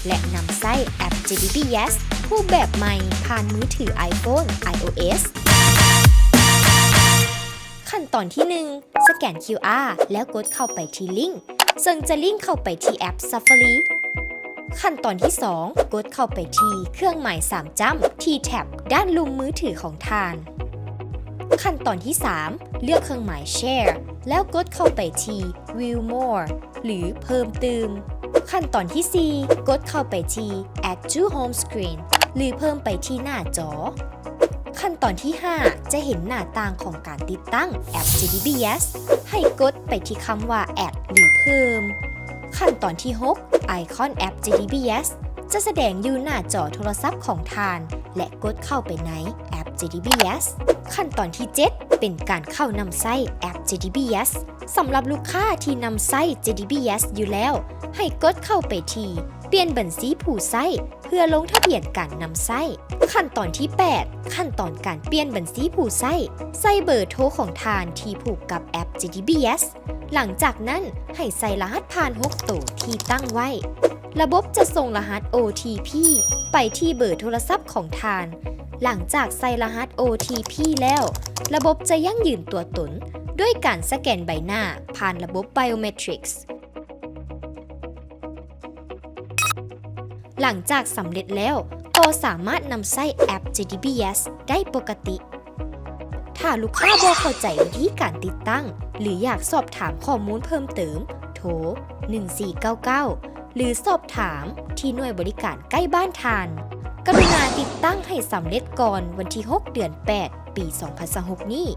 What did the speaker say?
ແລະ ນຳໃຊ້ແອັບ ເຈດີບີເອສ ຮູບແບບໃໝ່ຜ່ານມືຖື iPhone iOS. ຂັ້ນຕອນທີໜຶ່ງ ສະແກນຄິວອາ ແລ້ວກົດເຂົ້າໄປທີ່ລິ້ງ ເຊິ່ງຈະລິ້ງເຂົ້າໄປທີ່ແອັບ Safari. ຂັ້ນຕອນທີສອງ ກົດເຂົ້າໄປທີ່ເຄື່ອງໝາຍສາມຈ້ຳທີ່ແທັບດ້ານລຸ່ມມືຖືຂອງທ່ານ. ຂັ້ນຕອນທີສາມ ເລືອກເຄື່ອງໝາຍ Share ແລ້ວກົດເຂົ້າໄປທີ່ View More ຫຼື ເພີ່ມຕື່ມ. ຂັ້ນຕອນທີສີ່ ກົດເຂົ້າໄປທີ່ Add to Home Screen ຫຼື ເພີ່ມໄປທີ່ໜ້າຈໍ. ຂັ້ນຕອນທີຫ້າ ຈະເຫັນໜ້າຕ່າງຂອງການຕິດຕັ້ງແອັບ ເຈດີບີເອສ ໃຫ້ກົດໄປທີ່ຄຳວ່າ Add ຫຼື ເພີ່ມ. ຂັ້ນຕອນທີຫົກ ໄອຄອນແອັບ ເຈດີບີເອສ ຈະສະແດງຢູ່ໜ້າຈໍໂທລະສັບຂອງທ່ານ ແລະ ກົດເຂົ້າໄປໃນແອັບ ເຈດີບີເອສ. ຂັ້ນຕອນທີເຈັດ ເປັນການເຂົ້ານຳໃຊ້ແອັບ ເຈດີບີເອສ. ສຳລັບລູກຄ້າທີ່ນຳໃຊ້ ເຈດີບີເອສ ຢູ່ແລ້ວ ໃຫ້ກົດເຂົ້າໄປທີ່ ປ່ຽນບັນຊີຜູ້ໃຊ້ ເພື່ອລົງທະບຽນການນຳໃຊ້. ຂັ້ນຕອນທີແປດ ຂັ້ນຕອນການປ່ຽນບັນຊີຜູ້ໃຊ້. ໃສ່ເບີໂທຂອງທ່ານທີ່ຜູກກັບແອັບ ເຈດີບີເອສ. ຫຼັງຈາກນັ້ນ ໃຫ້ໃສ່ລະຫັດຜ່ານຫົກໂຕທີ່ຕັ້ງໄວ້. ລະບົບຈະສົ່ງລະຫັດ ໂອທີພີ ໄປທີ່ເບີໂທລະສັບຂອງທ່ານ. ຫຼັງຈາກໃສ່ລະຫັດ ໂອທີພີ ແລ້ວ, ລະບົບຈະຢັ້ງຢືນຕົວຕົນດ້ວຍການສະແກນໃບໜ້າຜ່ານລະບົບ Biometrics. ຫຼັງຈາກສຳເລັດແລ້ວ, ກໍສາມາດນຳໃຊ້ແອັບ ເຈດີບີເອສ ໄດ້ປົກກະຕິ. ຖ້າລູກຄ້າບໍ່ເຂົ້າໃຈວິທີການຕິດຕັ້ງ ຫຼື ຢາກສອບຖາມຂໍ້ມູນເພີ່ມເຕີມ, ໂທ ໜຶ່ງສີ່ເກົ້າເກົ້າ ຫຼື ສອບຖາມທີ່ໜ່ວຍບໍລິການໃກ້ບ້ານທ່ານ. ກະລຸນາຕິດຕັ້ງໃຫ້ສຳເລັດກ່ອນວັນທີຫົກ ເດືອນແປດ ປີສອງພັນຊາວຫົກນີ້.